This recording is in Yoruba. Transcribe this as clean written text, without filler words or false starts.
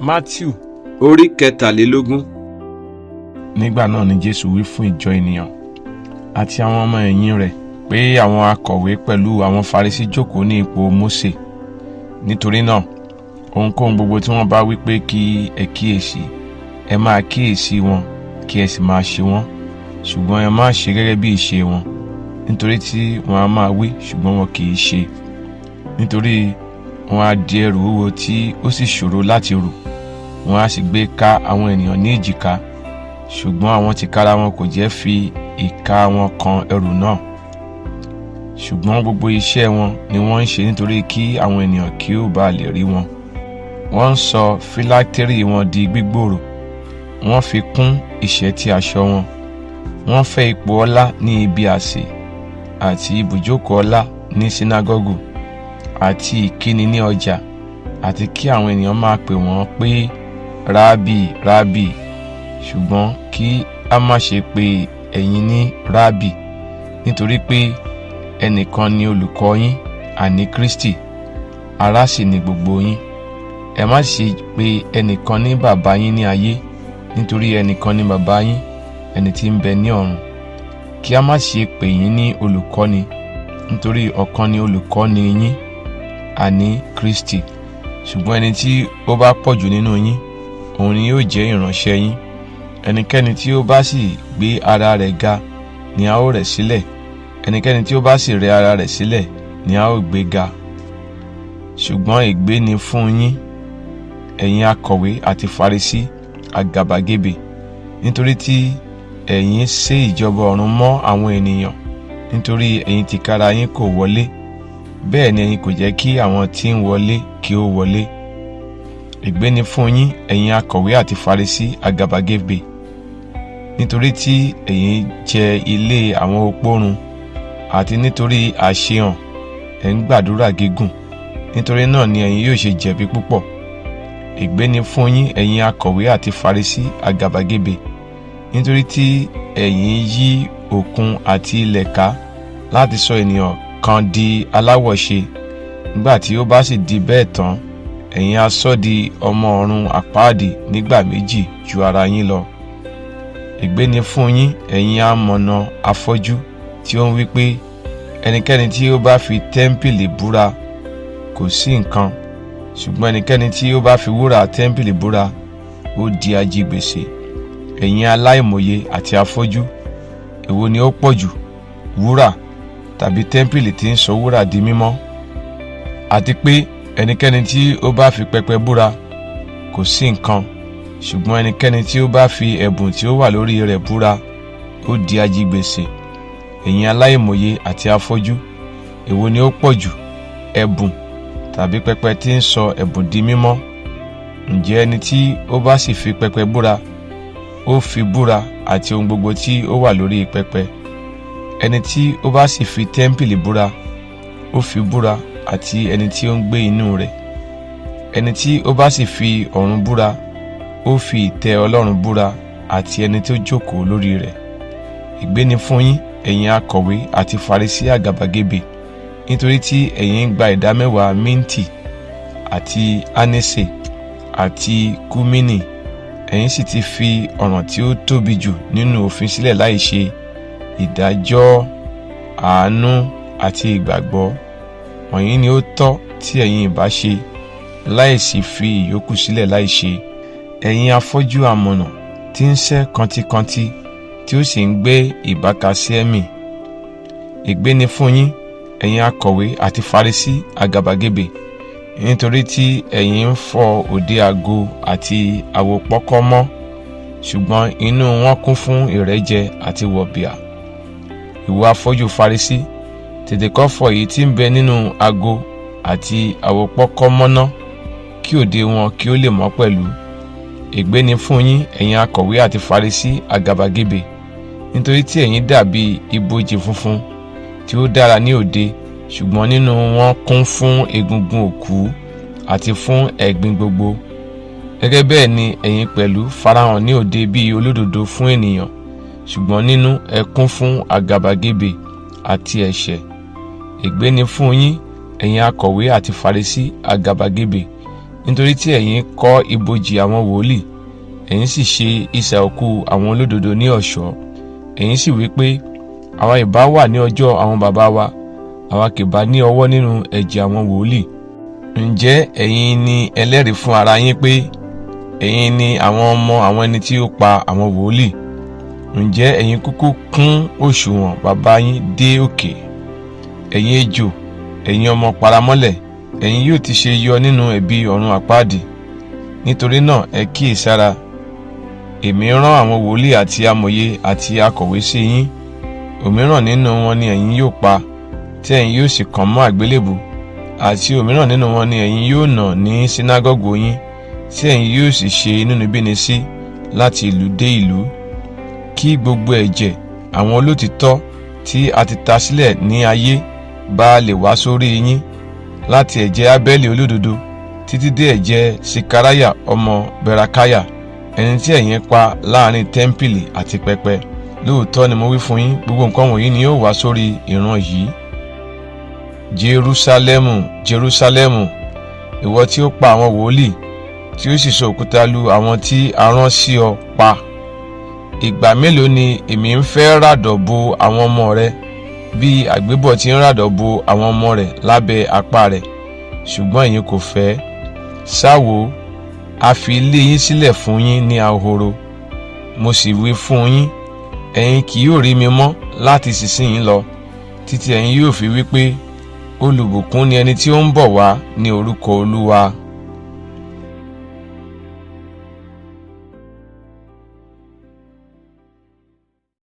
Matthew Orí 23. Nígbà náà ni Jésù wí fún ìjọ ènìyàn àti àwọn ọmọ ẹ̀yìn rẹ̀ pé àwọn akọ̀wé pẹ̀lú àwọn Farisí jókòó ní ipò Mósè. Nítorí náà, ohunkóhun gbogbo tí wọ́n bá wí pé kí ẹ kíyèsí, ẹ máa kíyèsí wọn kí ẹ sì máa ṣe wọ́n, ṣùgbọ́n ẹ má ṣe gẹ́gẹ́ bí ìṣe wọn, nítorí tí wọ́n á máa wí ṣùgbọ́n wọn kì í ṣe. Nítorí wọn á di ẹrù wúwo tí ó sì ṣòro láti rù, wọn á sì gbé ka àwọn ènìyàn ní èjìká, ṣùgbọ́n àwọn tìkára wọn kò jẹ́ fi ìka wọn kan ẹrù náà. Ṣùgbọ́n gbogbo iṣẹ́ wọn ni wọ́n ń ṣe nítorí kí àwọn ènìyàn kí ó bàa lè rí wọn. Wọ́n ń sọ fíláktérì wọn di gbígbòòrò, wọ́n fi kún ìṣẹ́tí aṣọ wọn. Wọ́n fẹ́ ipò ọlá ní ibi àsè àti ibùjókòó ọlá ní sínágọ́gù àti ìkíni ní ọjà, àti kí àwọn ènìyàn máa pè wọ́n pé Rábì, Rábì. Ṣùgbọ́n kí a má ṣe pe ẹ̀yin ní Rábì, nítorí pé ẹnìkan ni olùkọ́ yín, àní Kristi, ará sì ni gbogbo yín. Ẹ má ṣe pe ẹnìkan ní bàbá yín ní ayé, nítorí ẹnìkan ni bàbá yín, ẹni tí ń bẹ ní ọ̀run. Kí a má ṣe pè yín ní olùkọ́ni, nítorí ọ̀kan ni olùkọ́ni yín, àní Kristi. Ṣùgbọ́n ẹni tí ó bá pọ̀jù nínú yín, òun ni yóò jẹ́ ìránṣẹ́ yín. Ẹnikẹ́ni tí ó bá sì gbé ara rẹ̀ ga ni a ó rẹ̀ sílẹ̀, ẹnikẹ́ni tí ó bá sì rẹ̀ ara rẹ̀ sílẹ̀ ni a ó gbé ga. Ṣùgbọ́n ègbé ni fún yín, ẹ̀yin akọ̀wé àti Farisí àgàbàgebè, nítorí tí ẹ̀yin sé ìjọba ọ̀run mọ́ àwọn ènìyàn, nítorí ẹ̀yin tìkára yín kò wọlé, bẹ́ẹ̀ ni ẹ̀yin kò jẹ́ kí àwọn tí ń wọlé kí ó wọlé. Ègbé ni fún yín, ẹ̀yin akọ̀wé àti Farisí àgàbàgebè, nítorí tí ẹ̀yin jẹ ilé àwọn opó run, àti nítorí àṣehàn ẹ̀ ń gbàdúrà gígùn. Nítorí náà ni ẹ̀yin yóò ṣe jẹ̀bi púpọ̀. Ègbé ni fún yín, ẹ̀yin akọ̀wé àti Farisí àgàbàgebè, nítorí tí ẹ̀yin yí òkun àti ilẹ̀ ká láti sọ ènìyàn kan di aláwọ̀ṣe. Nígbà tí ó bá sì di bẹ́ẹ̀ tán, ẹ̀yin á sọ di ọmọ ọ̀run àpáàdì nígbà méjì ju ara yín lọ. Ègbé ni fún yín, ẹ̀yin amọ̀nà afọ́jú, tí ó ń wí pé, ẹnikẹ́ni tí ó bá fi tẹ́ḿpìlì búra, kò sí nǹkan, ṣùgbọ́n ẹnikẹ́ni tí ó bá fi wúrà tẹ́ḿpìlì búra, ó di ajigbèsè. Ẹ̀yin aláìmòye àti afọ́jú, èwo ni ó pọ̀ jù, wúrà tàbí tẹ́ḿpìlì tí ń sọ wúrà di mímọ́? Àti pé ẹnikẹ́ni tí ó bá fi pẹpẹ búra, kò sí nǹkan, ṣùgbọ́n ẹnikẹ́ni tí ó bá fi ẹ̀bùn tí ó wà lórí rẹ̀ búra, ó di ajigbèsè. Ẹ̀yin aláìmòye àti afọ́jú, èwo ni ó pọ̀ jù, ẹ̀bùn tàbí pẹpẹ tí ń sọ ẹ̀bùn di mímọ́? Ǹjẹ́ ẹni tí ó bá sì fi pẹpẹ búra, ó fi búra àti ohun gbogbo tí ó wà lórí pẹpẹ. Ẹni tí ó bá sì fi tẹ́ḿpìlì búra, ó fi búra àti ẹni tí ó ń gbé inú rẹ̀. Ẹni tí ó bá sì fi ọ̀run búra, ó fi ìtẹ́ Ọlọ́run búra àti ẹni tí ó jókòó lórí rẹ̀. Ègbé ni fún yín, ẹ̀yin akọ̀wé àti Farisí àgàbàgebè, nítorí tí ẹ̀yin ń gba ìdámẹ́wàá míǹtì àti ánísè àti kúmínì, ẹ̀yin sì ti fi ọ̀ràn tí ó tóbi jù nínú òfin sílẹ̀ láì ṣe ìdájọ́, àánú àti ìgbàgbọ́. Wọ̀nyí ni ó tọ́ tí ẹ̀yin ìbá ṣe, láì sì fi ìyókù sílẹ̀ láì ṣe. Ẹ̀yin afọ́jú amọ̀nà tí ń sẹ́ kantíkantí, tí ó sì ń gbé ìbákasíẹ́ mì. Ègbé ni fún yín, ẹ̀yin akọ̀wé àti Farisí àgàbàgebè, nítorí tí ẹ̀yin ń fọ òde ago àti àwo pọ́kọ́ mọ́, ṣùgbọ́n inú wọn kún fún ìrẹ́jẹ àti wọ̀bìà. Ìwọ afọ́jú Farisí, tètè kọ́ fọ èyí tí ń bẹ nínú ago àti àwo pọ́kọ́ mọ́ ná, kí òde wọn kí ó lè mọ́ pẹ̀lú. Ègbé ni fún yín, ẹ̀yin akọ̀wé àti Farisí àgàbàgebè, nítorí tí ẹ̀yin dàbí ibojì funfun tí ó dára ní òde, ṣùgbọ́n nínú wọn kún fún egungun òkú àti fún ẹ̀gbin gbogbo. Gẹ́gẹ́ bẹ́ẹ̀ ni ẹ̀yin pẹ̀lú farahàn ní òde bí olódodo fún ènìyàn, ṣùgbọ́n nínú ẹ kún fún àgàbàgebè àti ẹ̀ṣẹ̀. Ègbé ni fún yín, ẹ̀yin akọ̀wé àti Farisí àgàbàgebè, Nítorí tí ẹ̀yin kọ́ ibojì àwọn wòlíì, ẹ̀yin sì ṣe isà òkú àwọn olódodo ní ọ̀ṣọ́. Ẹ̀yin sì wí pé, àwa ìbá wà ní ọjọ́ àwọn baba wa, àwa kì bá ní ọwọ́ nínú ẹ̀jẹ̀ àwọn wòlíì. Ǹjẹ́ ẹ̀yin ni ẹlẹ́rìí fún ara yín pé ẹ̀yin ni àwọn ọmọ àwọn ẹni tí ó pa àwọn wòlíì. Ǹjẹ́ ẹ̀yin kúkú kún òṣùwọ̀n baba yín dé òkè? Ẹ̀yin ejò, ẹ̀yin ọmọ paramọ́lẹ̀, ẹ̀yin yóò ti ṣe yọ nínú ẹ̀bi ọ̀run àpáàdì? Nítorí náà, ẹ kíyèsára. Èmi rán àwọn wòlíì àti amòye àti akọ̀wé sí yín. Òmíràn nínú wọn ni ẹ̀yin yóò pa, tí ẹ̀yin yóò sì kàn mọ́ àgbélébù, àti òmíràn nínú wọn ni ẹ̀yin yóò nà ní sínágọ́gù yín, tí ẹ̀yin yóò sì ṣe inúnibíni sí láti ìlú dé ìlú, kí gbogbo ẹ̀jẹ̀ àwọn olótìítọ́ tí a ti ta sílẹ̀ ní ayé bá lè wá sórí yín, láti ẹ̀jẹ̀ Ábẹ́lì olódodo títí dé ẹ̀jẹ̀ Sikaraya ọmọ Berakaya, ẹni tí ẹ̀yin pa láàrin tẹ́ḿpìlì àti pẹpẹ. Lóòótọ́ ni mo wí fún yín, gbogbo nǹkan wọ̀nyí ni yóò wá sórí ìran yìí. Jerúsálẹ́mù, Jerúsálẹ́mù, ìwọ tí ó pa àwọn wòlíì, tí ó sì sọ òkúta lu àwọn tí a rán sí ọ pa, ìgbà mélòó ni èmi ń fẹ́ ràdọ̀ bo àwọn ọmọ rẹ bí àgbébọ̀ ti ń ràdọ̀ bo àwọn ọmọ rẹ̀ lábẹ́ apá rẹ̀, ṣùgbọ́n ẹ̀yin kò fẹ́? Sá wò ó, a fi ilé yín sílẹ̀ fún yín ní ahoro. Mo sì wí fún yín, ẹ̀yin kì yóò rí mi mọ́ láti ìsinsìnyí lọ títí ẹ̀yin yóò fi wí pé, 'Olùbùkún ni ẹni tí ó ń bọ̀ wá ní orúkọ Olúwa.'"